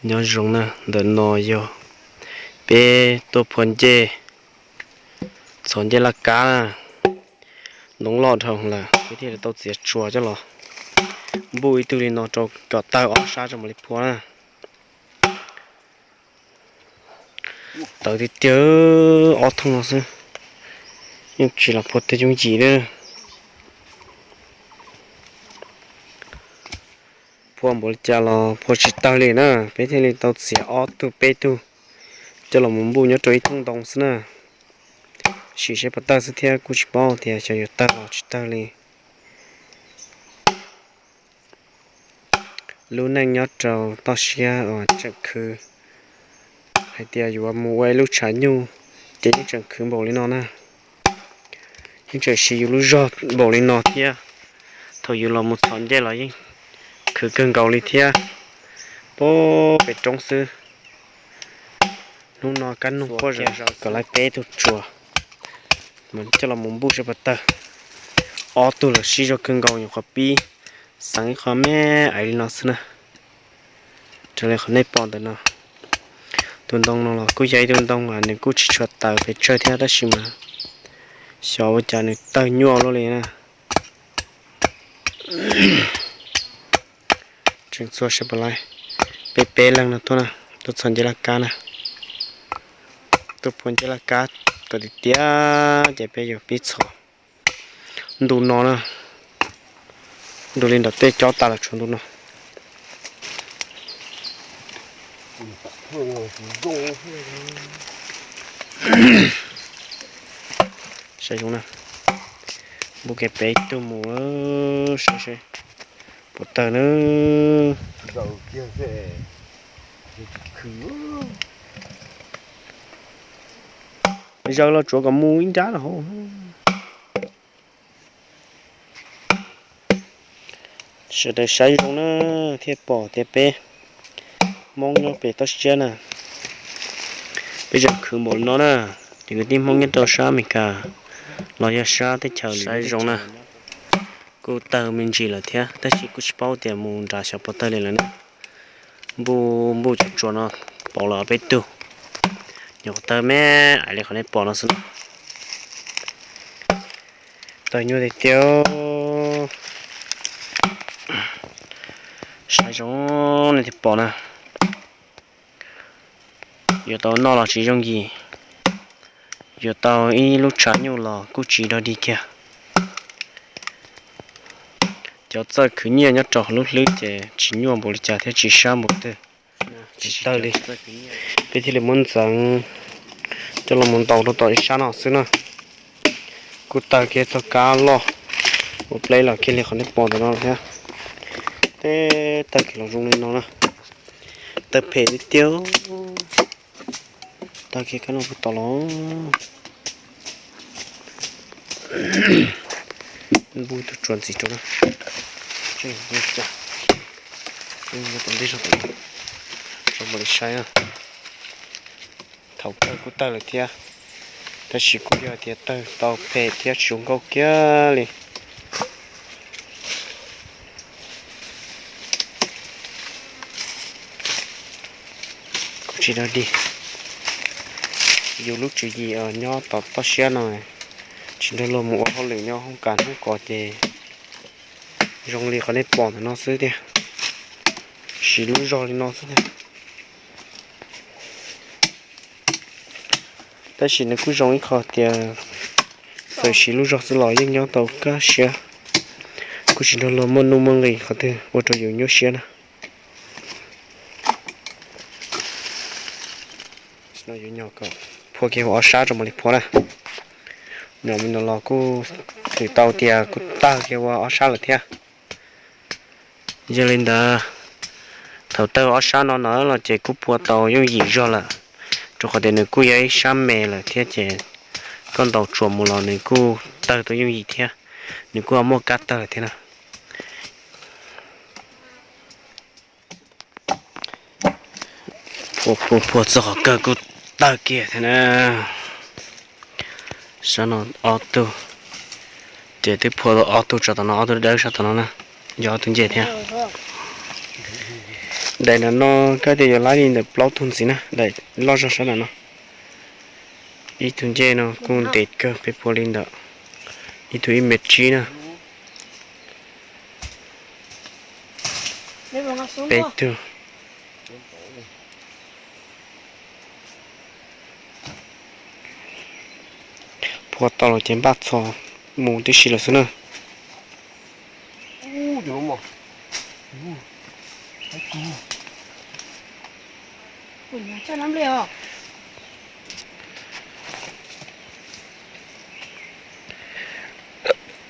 Nyob zoo na, ntawm no yog peb tuaj phua ncej, txhos ncej laj kab na. Ntoo loj dhau lawm peb thiaj li tau txiav tsua coj los npuj ib tug li no rau kom tawg ob sab rau mam li phua na. Tawv tiag tiag, ob thooj no xwb, yeej tsis los phua tawg yooj yim li. Phua npaum li cas los phua tsis tawg li na, peb thiaj li tau txiav ob tug peb tug coj los mus npuj nyob rau ib thooj ntoo xwb na. Sim seb puas tawg xwb thiab kuj tsis paub tias xyov yuav tawg los tsis tawg li. Lub neej nyob rau toj siab uas tseem khwv, hais tias yuav mus ua ib lub tshav nyuj ces yeej tseem khwv npaum li no na. Yeej tseem siv yus lub zog npaum li no thiab. Thaum yus los mus txhos ncej los yeej khwv kawg nkaus li thiab. Pab pem roob xwb. Hnub no kab noog quaj zom zaws kom lawv peb tug tsuas coj los mus npuj seb puas tawg. Ob tug los sib zog kawg nkaus, nyuam qhuav pib xeev ib qho me aiv li no xwb na. Raws li qhov nej pom ntawm no, tus ntoo no los kuj yog ib tug ntoo nws kuj tsis tshua tawv pes tsawg thiab tab sis mas xyov ua cas nws tawg nyuaj luaj li na. Tseem txhua sawv pem lawv, peb peb leeg no tuaj na, tuaj txhos ncej laj kab na. Tuaj phua ncej laj kab kom tiag tiag ces peb yuav pib txhos ntu no na. Ntu li nram tej cob tas los tshuav ntu no. Saib zoo na, npuj kiag peb tug mus saib seb puas tawg na. Zaws los tsuav kom mus ib nrab los hauv. Sawv daws saib zoo na, thiaj pom tias peb Hmoob nyob pem toj siab na, peb tseem khwv npaum li no na. Ces kwv tij Hmoob nyob rau sab Amelikas los yog sab teb chaws saib zoo na, kuj tawg me ntsis lawm thiab tab sis kuj tsis paub tias mus nrad xyov puas tawg li lawm na. Npuj npuj cov tsuas no pauv los peb tug, nyuam qhuav tawg me aiv li qhov nej pom no xwb na. Tawg nyuaj tiag tiag. Saib zoo nej thiaj pom na. Yuav tau noj los tsis yooj yim, yuav tau ib lub tshav nyuj los kuj tsis dog dig kiag. Cov txawj khwv nyiaj nyob rau hauv lub hlwb ces tsis nyuaj npaum li cas thiab tsis sab npaum twg. Tsis tawg li, peb thiaj li muab ntxeev coj los mus ntaus rau tom ib sab no xwb na. Kuj tawg kiag txoj kab loj ua pleb los kiag li qhov nej pom ntawm no thiab. Teb tawg kiag los zoo li no na. Tawg phem tiag tiag. Tawg kiag kab no puag tom los. Npuj tus tsuas ntxiv rau na. Tom ntej zoo li saib na. Thaum kawg kuj tawg lawm thiab, tab sis kuj yog tias tawg tau phem thiab tsis zoo nkauj kiag li. Kuj tsis dog dig. Yus lub tswv yim nyob tom toj siab no, tsis nrog luag mus ua hauj lwm nyob hoob kas hnub ko ces zoo li qhov nej pom ntawm no xwb tiag, siv lub zog li no xwb tiag. Tab sis nws kuj zoo ib qho tias txawm siv lub zog xwb los yeej nyob tau kaj siab, kuj tsis nrog luag muaj nuj muaj nqis qhov twg ua rau yus nyuaj siab na. Phua kiag ua ob sab rau mam li phua na. Nyom me no los kuj twm tau tias kuj tawg kiag ua ob sab lawm thiab. Yog li ntawd, thaum tawg ob sab no no los ces kuj phua tau yooj yim zog lawm, rau qhov tias nws kuj yog ib sab me lawm thiab ces koj ntaus tsuas mus los nws kuj tawg tau yooj yim thiab, nws kuj ho muaj kab tawg lawm thiab na. Phua phua phua txog qhov kawg kuj tawg kiag thiab na. Sab no ob tug, ces twb phua tau ob tug tso tom no, ob tug dawb sab tom no na, yog ob tug ncej thiab. Daim no no kab tias yuav laib li ntawm plaub tug ntxiv na, daim loj zog sab nram no. Ib tug ncej no kuj ntev kawg, peb phua li ntawm ib tug ib mev tsib na. Peb tug. Phua tau los ces npaj txhos mus tib si lawm xwb na.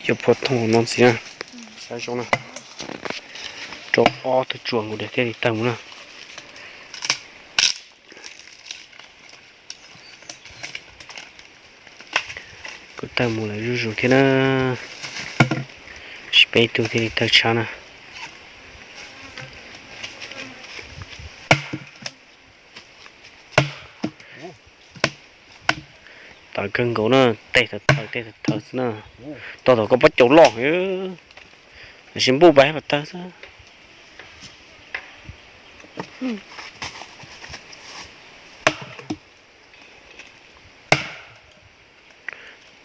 Yuav phua thooj no ntxiv na. Saib zoo na. Rau ob tug tsuas nkaus thiaj li tawg mus na. Kuj tawg mus lawm zuj zus thiab na. Peb tug thiaj li tawg tshab na. Tawv kawg nkaus na, tej tawv tawv tej tawv tawv xwb na. Tog tom koj pob caus loj, tab sis npuj pais pas tawg xwb.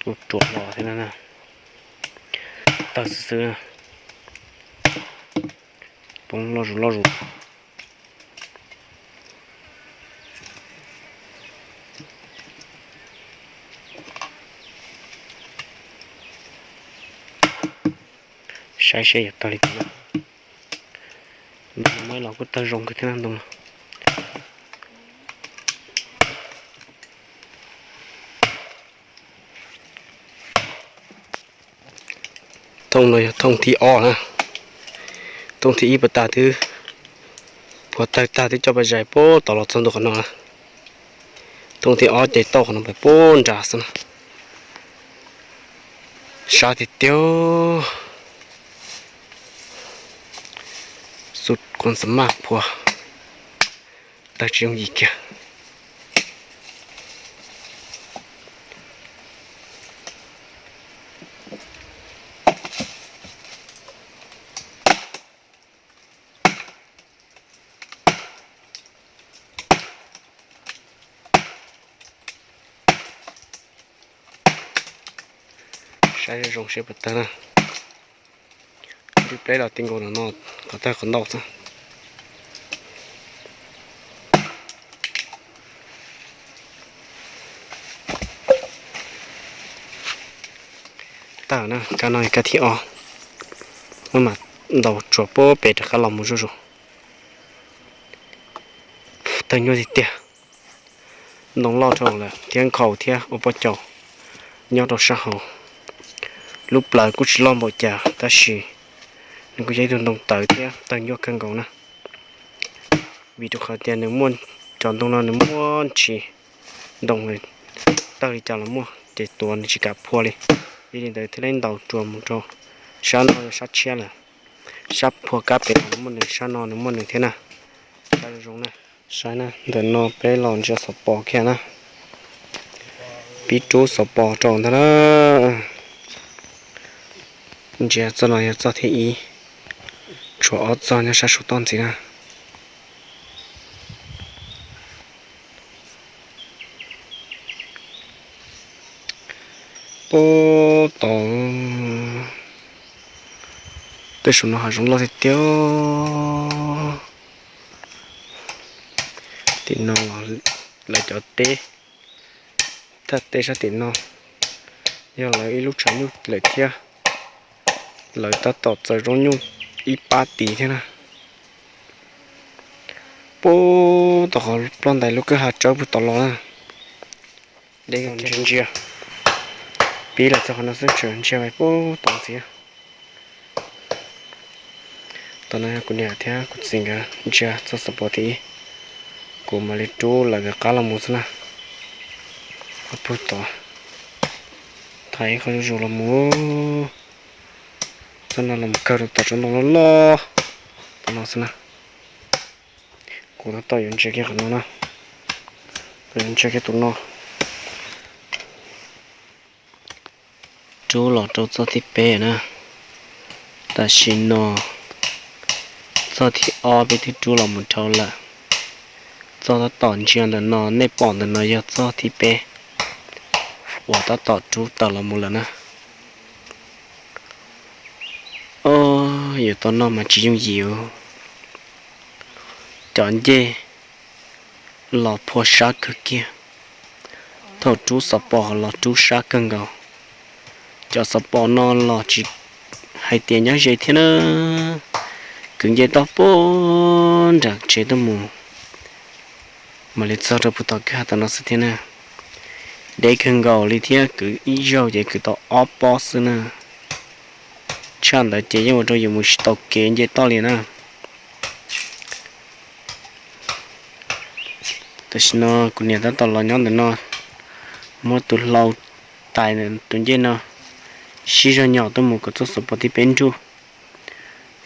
Tus ruam los thiab na, tawg xwb xwb, poob loj zus loj zus. Saib seb yuav tawg li cas na. Ntoo no muab los kuj tawg zoo kawg thiab na ntoo no. Thooj no yog thooj thib ob na. Thooj thib ib puas tag twb, puas tawg tag twb coj pas zais puag tom los txog ntua qhov no na. Thooj thib ob ces tauj qhov no pais puag nrad xwb na. Sab tiag tiag. Xub kuab ntxas maj phua tawg tsis yooj yim kiag. Saib zoo seb puas tawg na. Nrib pleb los ti nkaus no no, qhov tawg qhov ntau xwb. Tawg na, kab no kab thib ob. Muab mas ntaus tsuas puag pem rov qab los mus zuj zus. Tawg nyuaj tiag tiag. Ntoo loj dhau lawm thiab nkhaus thiab ua pob caus nyob rau sab hauv. Lub plawv kuj tsis loj npaum cas tab sis nws kuj yog ib tug ntoo tawv thiab tawg nyuaj kawg nkaus na. Vim rau qhov tias nws muaj, cov ntoo no nws muaj ntsis ntoo tawg li cas los muaj ces tuav nws tsis kam phua li. Vim li ntawd thiaj li ntaus tsuas mus rau sab no yog sab tshiab lawm. Sab phua kab pem no nws muaj nws, sab no nws muaj nws thiab na. Saib zoo zoo na. Saib na, ntawm no peb los ntsia xov pos kiag na. Pib rub xov pos rau ntag na. Ntsia txoj no yog txoj thib ib, tshuav ob txoj nyob sab saum toj ntxiv na. Puag tod, tej saum no hav zoov loj tiag tiag. Tim no los lawv cov teb, thaj teb sab tim no yog lawv ib lub tshav nyuj lawm thiab. Lawv tab tom txaws zaub nyuj ib pab tid thiab na. Puag tod qhov ploj ntais lub kwj ha tsawb puag tod los na. Deb ntsia ntsia, pib los txog qhov no xwb tseem ntsia puag tod ntxiv. Tam no yog kuv niam thiab kuv txiv nkawd ntsia txoj xov pos thib ib, kuv mam li rub lawv nkawd qab los mus xwb na. Puag tod, thaiv ib qho zuj zus los mus, txoj no los mus kawg rau tom tsob ntoo loj loj tom no xwb na. Kuv tab tom yuav ntsia kiag qhov no na, kuv yuav ntsia kiag tus no. Rub los rau txoj thib peb na. Tam sim no txoj Txoj thib ob peb twb rub los mus dhau lawm. Txoj tab tom ntsia ntawm no, nej pom ntawm no yog txoj thib peb uas tab tom rub tawm los mus lawm na. Os, yuav tau noj mas tsis yooj yim. Cov ncej los phua sab kawg kiag. Thaum rub xov pos los rub sab kawg nkaus. Cov xov pos no los tsis hais tias nyob ze thiab na, kwv nce toj puag nram tsev tuaj mus, mam li txog rau puag tom kwj ha tom no xwb thiab na. Deb kawg nkaus li thiab, kwv ib zaug ces kwv tau ob pob xwb na. Tshaj ntawd ces yeej ua rau yus mus tsis tau kev nce toj li na. Tam sim no kuv niam tab tom los nyob ntawm no, muab tus hlau tais tus ncej no sib zog nyom tuaj mus kom txog xov pos thib peb nrug.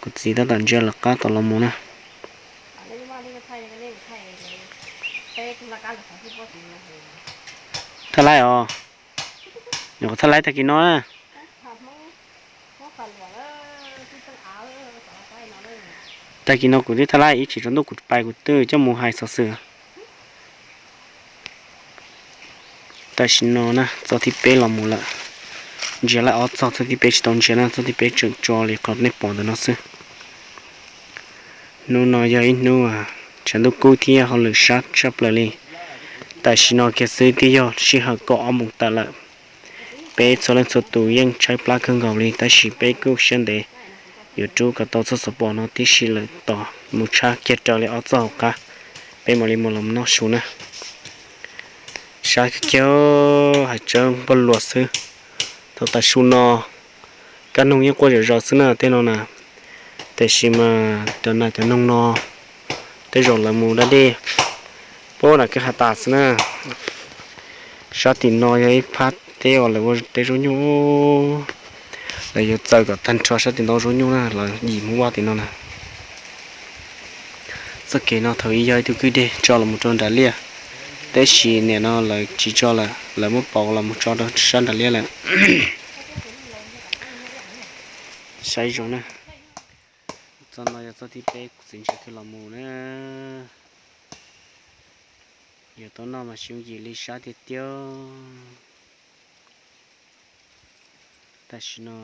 Kuv txiv tab tom ntsia lawv qab tom los mus na. Thaj laib os, nyuam qhuav thaj laib tag kis no na. Tag kis no kuv twb thaj laib ib chim tsaus ntuj kuv pais kuv twb coj mus hais xov xwm. Tam sim no na txoj thib peb los mus lawm. Ntsia laij ob txog, txoj thib peb tsis tau ntsia na, txoj thib peb tseem tso li qhov nej pom ntawm no xwb. Hnub no yog ib hnub tshav ntuj kub thiab hauj lwm sab tshaj plaws li. Tam sim no kiag xwb twb yog sij hawm kaum ob moos tawm lawm. Peb txhua leej txhua tus yeej tshaib plab kawg nkaus li tab sis peb kuj siab ntev yuav rub kom tau txoj xov pos no tib si lawm tos mus tshab kiag raws li ob txoj hauv qab, peb mam li mus los noj su na. Sab kiag hav tsawb npog luas xwb. Thaum tav su no kab noog yeej quaj zom zaws xwb na tej no na, tiam sis mas cov nas cov noog no tej zaum lawv mus da dej puag nram kwj ha tas xwb na. Sab tim no yog ib phab teb uas lawv ua teb zaub nyuj, lawv yuav txawm kom tag nrho sab tim no zaub nyuj na, lawv yim mus vaj tim no na. Txoj kev no thaum ub yog ib tug kwj deg tso los mus rau nram liaj, tab sis nim no lawv tsis tso lawm, lawv muab pauv los mus tso rau sab nram liaj lawm. Saib zoo na, txoj no yog txoj thib peb kuv txiv ntshe twb los mus na. Yuav tau noj mas xyov yim li sab tiag tiag. Tam sim no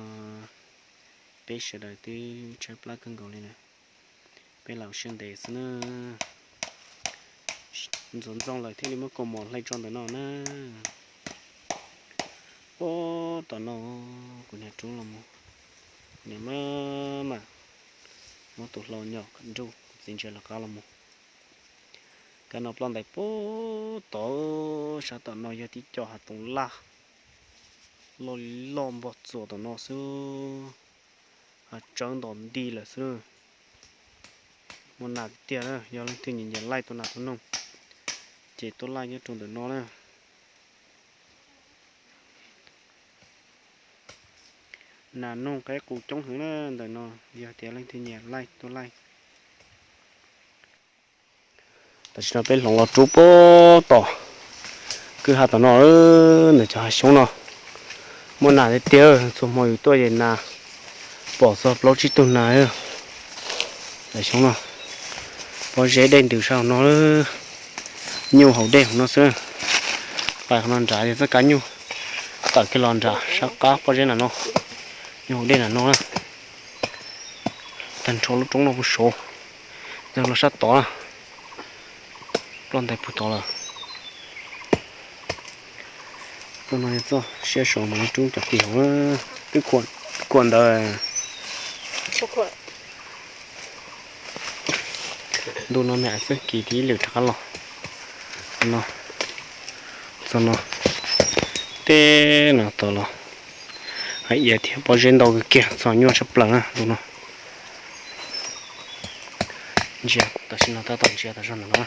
peb sawv daws twb tshaib plab kawg nkaus li na, peb los siab ntev xwb na. Ntxoov ntxoo lawm thiaj li muab kaus mom hle tso ntawm no na. Puag tom no kuv niam rub los mus, niam maj mam muab tus hlau nyom kom nruj, kuv txiv ntshe lawv qab los mus. Kab no ploj ntais puag tod, sab tom no yog tib co hav toov laj loj li loj npog txuas tom no xwb, hav tsawb ntom nti lawm xwb. Muaj nas tiag tiag na, yog leej twg nyiam nyiam laij tua nas tua noog ces tuaj laij nyob rau ntawm no na. Nas noog qaib qus coob heev na ntawm no, yog tias leej twg nyiam laij tuaj laij. Tam sim no peb hloov los rub puag tom kwj ha tom no, ntawm cov hav xyoob no muaj nas tiag tiag, txhua hmo yus tuaj ces nas pom txog plaub tsib tug nas. Hav xyoob no pob zeb dej ntws sab hauv no, nyuj haus dej hauv no xwb. Pais qhov no nrad yog txoj kab nyuj tawm kiag los nrad sab qab pob zeb na no, nyuj haus dej na no na. Tag nrho lub roob no puag saud, yog los sab tod na, ploj ntais puag tod lawm. Txoj no yog txoj siab saud mas rub cov plig hauv, twb khuam ntawd. Ntu no me xwb kis tib lwm rov qab los. No, txoj no, tej no tod los hais iav thiab pob zeb ntau kawg kiag, txog nyuaj tshaj plaws na ntu no. Ntsia tam sim no tab tom ntsia tas zog ntawm no.